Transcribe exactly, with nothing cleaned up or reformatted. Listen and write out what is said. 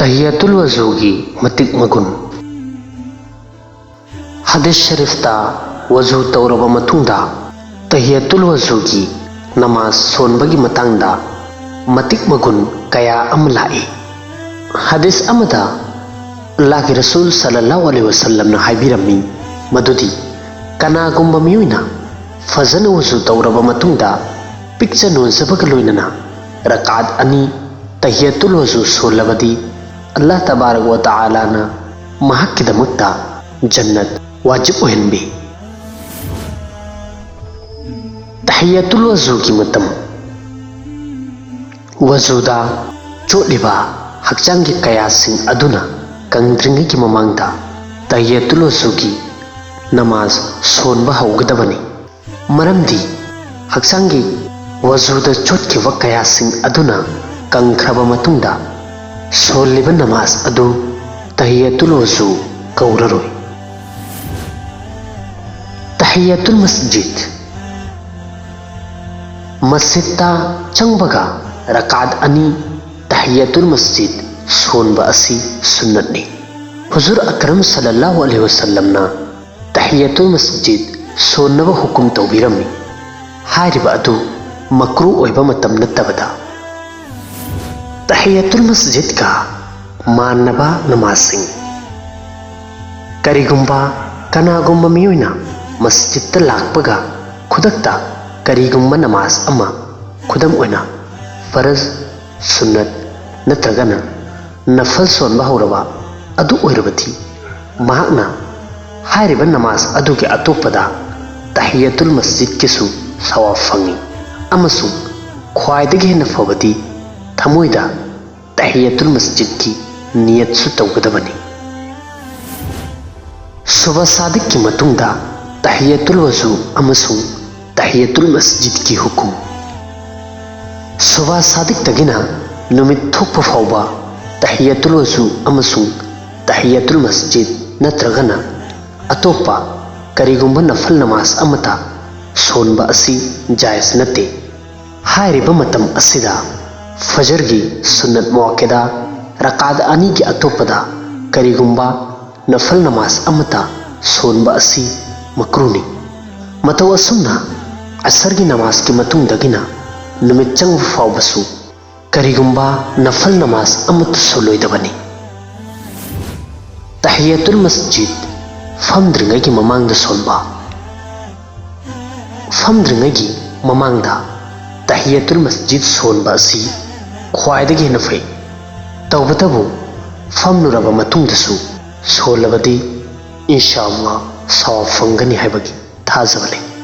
ꯇꯍꯤꯌꯥꯇꯨꯜ ꯋꯖꯨꯒꯤ ꯃꯇꯤꯛ ꯃꯒꯨꯟ꯫ ꯍꯗꯤꯁ ꯁꯔꯤꯐꯇ ꯋꯖꯨ ꯇꯧꯔꯕ ꯃꯇꯨꯡꯗ ꯇꯍꯤꯌꯥꯇꯨꯜ ꯋꯖꯨꯒꯤ ꯅꯃꯥꯖ ꯁꯣꯟꯕꯒꯤ ꯃꯇꯥꯡꯗ ꯃꯇꯤꯛ ꯃꯒꯨꯟ ꯀꯌꯥ ꯑꯃ ꯂꯥꯛꯏ꯫ ꯍꯗꯤꯁ ꯑꯃꯗ ꯑꯜꯂꯥꯍꯒꯤ ꯔꯁꯨꯜ ꯁꯜꯂꯜꯂꯥꯍꯨ ꯑꯂꯩꯍꯤ ꯋꯁꯜꯂꯝꯅ ꯍꯥꯏꯕꯤꯔꯝꯃꯤ ꯃꯗꯨꯗꯤ, ꯀꯅꯥꯒꯨꯝꯕ ꯃꯤꯑꯣꯏꯅ ꯐꯖꯅ ꯋꯖꯨ ꯇꯧꯔꯕ ꯃꯇꯨꯡꯗ ꯄꯤꯛꯆ ꯅꯣꯟꯖꯕꯒ ꯂꯣꯏꯅꯅ ꯔꯀꯥꯠ ꯑꯅꯤ ꯇꯍꯤꯌꯥꯇꯨꯜ ꯋꯖꯨ ꯁꯣꯜꯂꯕꯗꯤ, ꯑꯜꯂꯥꯍ ꯇꯕꯥꯔꯛ ꯋ ꯇꯥꯂꯥꯅ ꯃꯍꯥꯛꯀꯤꯗꯃꯛꯇ ꯖꯟꯅꯠ ꯋꯥꯖꯤꯕ ꯑꯣꯏꯍꯟꯕꯤ꯫ ꯇꯍꯤꯌꯥꯇꯨꯜ ꯋꯖꯨꯒꯤ ꯃꯇꯝ꯫ ꯋꯖꯨꯗ ꯆꯣꯠꯂꯤꯕ ꯍꯛꯆꯥꯡꯒꯤ ꯀꯌꯥꯁꯤꯡ ꯑꯗꯨꯅ ꯀꯪꯗ꯭ꯔꯤꯉꯩꯒꯤ ꯃꯃꯥꯡꯗ ꯇꯍꯤꯌꯥꯇꯨꯜ ꯋꯖꯨꯒꯤ ꯅꯃꯥꯖ ꯁꯣꯟꯕ ꯍꯧꯒꯗꯕꯅꯤ꯫ ꯃꯔꯝꯗꯤ ꯍꯛꯆꯥꯡꯒꯤ ꯋꯖꯨꯗ ꯆꯣꯠꯈꯤꯕ ꯀꯌꯥꯁꯤꯡ ꯑꯗꯨꯅ ꯀꯪꯈ꯭ꯔꯕ ꯃꯇꯨꯡꯗ ꯁꯣꯜꯂꯤꯕ ꯅꯃꯥꯖ ꯑꯗꯨ ꯇꯍꯤꯌꯥꯇꯨꯜ ꯋꯖꯨ ꯀꯧꯔꯔꯣꯏ꯫ ꯇꯍꯤꯌꯥꯇꯨꯜ ꯃꯁꯖꯤꯗ꯫ ꯃꯁꯖꯤꯗꯇ ꯆꯪꯕꯒ ꯔꯀꯥꯠ ꯑꯅꯤ ꯇꯍꯤꯌꯥꯇꯨꯜ ꯃꯁꯖꯤꯗ ꯁꯣꯟꯕ ꯑꯁꯤ ꯁꯨꯟꯅꯠꯅꯤ꯫ ꯍꯨꯖꯨꯔ ꯑꯀꯔꯝ ꯁꯜꯂꯜꯂꯥꯍꯨ ꯑꯂꯩꯍꯤ ꯋꯁꯜꯂꯝꯅ ꯇꯍꯤꯌꯥꯇꯨꯜ ꯃꯁꯖꯤꯗ ꯁꯣꯟꯅꯕ ꯍꯨꯀꯨꯝ ꯇꯧꯕꯤꯔꯝꯃꯤ꯫ ꯍꯥꯏꯔꯤꯕ ꯑꯗꯨ ꯃꯀ꯭ꯔꯨ ꯑꯣꯏꯕ ꯃꯇꯝ ꯅꯠꯇꯕꯗ꯫ ꯇꯍꯤꯌꯥꯇꯨꯜ ꯃꯁꯖꯤꯗꯀ ꯃꯥꯟꯅꯕ ꯅꯃꯥꯖꯁꯤꯡ꯫ ꯀꯔꯤꯒꯨꯝꯕ ꯀꯅꯥꯒꯨꯝꯕ ꯃꯤꯑꯣꯏꯅ ꯃꯁꯖꯤꯗꯇ ꯂꯥꯛꯄꯒ ꯈꯨꯗꯛꯇ ꯀꯔꯤꯒꯨꯝꯕ ꯅꯃꯥꯖ ꯑꯃ, ꯈꯨꯗꯝ ꯑꯣꯏꯅ ꯐꯔꯖ, ꯁꯨꯟꯅꯠ ꯅꯠꯇ꯭ꯔꯒꯅ ꯅꯐꯜ ꯁꯣꯟꯕ ꯍꯧꯔꯕ ꯑꯗꯨ ꯑꯣꯏꯔꯕꯗꯤ, ꯃꯍꯥꯛꯅ ꯍꯥꯏꯔꯤꯕ ꯅꯃꯥꯖ ꯑꯗꯨꯒꯤ ꯑꯇꯣꯞꯄꯗ ꯇꯍꯤꯌꯥꯇꯨꯜ ꯃꯁꯖꯤꯗꯀꯤꯁꯨ ꯁꯋꯥꯕ ꯐꯪꯏ꯫ ꯑꯃꯁꯨꯡ ꯈ꯭ꯋꯥꯏꯗꯒꯤ ꯍꯦꯟꯅ ꯐꯕꯗꯤ ꯊꯃꯣꯏꯗ ꯇꯍꯤꯌꯥꯇꯨꯜ ꯃꯁꯖꯤꯗꯀꯤ ꯅꯤꯌꯠꯁꯨ ꯇꯧꯒꯗꯕꯅꯤ꯫ ꯁꯨꯕ ꯁꯥꯗꯤꯛꯀꯤ ꯃꯇꯨꯡꯗ ꯇꯍꯤꯌꯥꯇꯨꯜ ꯋꯖꯨ ꯑꯃꯁꯨꯡ ꯇꯍꯤꯌꯥꯇꯨꯜ ꯃꯁꯖꯤꯗꯀꯤ ꯍꯨꯀꯨꯝ꯫ ꯁꯨꯕ ꯁꯥꯗꯤꯛꯇꯒꯤꯅ ꯅꯨꯃꯤꯠ ꯊꯣꯛꯄ ꯐꯥꯎꯕ ꯇꯍꯤꯌꯥꯇꯨꯜ ꯋꯖꯨ ꯑꯃꯁꯨꯡ ꯇꯍꯤꯌꯥꯇꯨꯜ ꯃꯁꯖꯤꯗ ꯅꯠꯇ꯭ꯔꯒꯅ ꯑꯇꯣꯞꯄ ꯀꯔꯤꯒꯨꯝꯕ ꯅꯐꯜ ꯅꯃꯥꯖ ꯑꯃꯠꯇ ꯁꯣꯟꯕ ꯑꯁꯤ ꯖꯥꯏꯖ ꯅꯠꯇꯦ꯫ ꯍꯥꯏꯔꯤꯕ ꯃꯇꯝ ꯑꯁꯤꯗ ꯐꯖꯔꯒꯤ ꯁꯨꯟꯅꯠ ꯃꯨꯑꯛꯀꯗꯥ ꯔꯀꯥꯠ ꯑꯅꯤꯒꯤ ꯑꯇꯣꯞꯄꯗ ꯀꯔꯤꯒꯨꯝꯕ ꯅꯐꯜ ꯅꯃꯥꯖ ꯑꯃꯠꯇ ꯁꯣꯟꯕ ꯑꯁꯤ ꯃꯀ꯭ꯔꯨꯅꯤ꯫ ꯃꯇꯧ ꯑꯁꯨꯝꯅ ꯑꯁꯔꯒꯤ ꯅꯃꯥꯖꯀꯤ ꯃꯇꯨꯡꯗꯒꯤꯅ ꯅꯨꯃꯤꯠ ꯆꯪꯕ ꯐꯥꯎꯕꯁꯨ ꯀꯔꯤꯒꯨꯝꯕ ꯅꯐꯜ ꯅꯃꯥꯖ ꯑꯃꯠꯇ ꯁꯣꯜꯂꯣꯏꯗꯕꯅꯤ꯫ ꯇꯍꯤꯌꯥꯇꯨꯜ ꯃꯁꯖꯤꯗ ꯐꯝꯗ꯭ꯔꯤꯉꯩꯒꯤ ꯃꯃꯥꯡꯗ ꯁꯣꯟꯕ꯫ ꯐꯝꯗ꯭ꯔꯤꯉꯩꯒꯤ ꯃꯃꯥꯡꯗ ꯇꯍꯤꯌꯥꯇꯨꯜ ꯃꯁꯖꯤꯗ ꯁꯣꯟꯕ ꯑꯁꯤ ꯈ꯭ꯋꯥꯏꯗꯒꯤ ꯍꯦꯟꯅ ꯐꯩ꯫ ꯇꯧꯕꯇꯕꯨ ꯐꯝꯂꯨꯔꯕ ꯃꯇꯨꯡꯗꯁꯨ ꯁꯣꯜꯂꯕꯗꯤ ꯏꯟꯁꯥ ꯑꯜꯂꯥ ꯁꯋꯥꯕ ꯐꯪꯒꯅꯤ ꯍꯥꯏꯕꯒꯤ ꯊꯥꯖꯕ ꯂꯩ꯫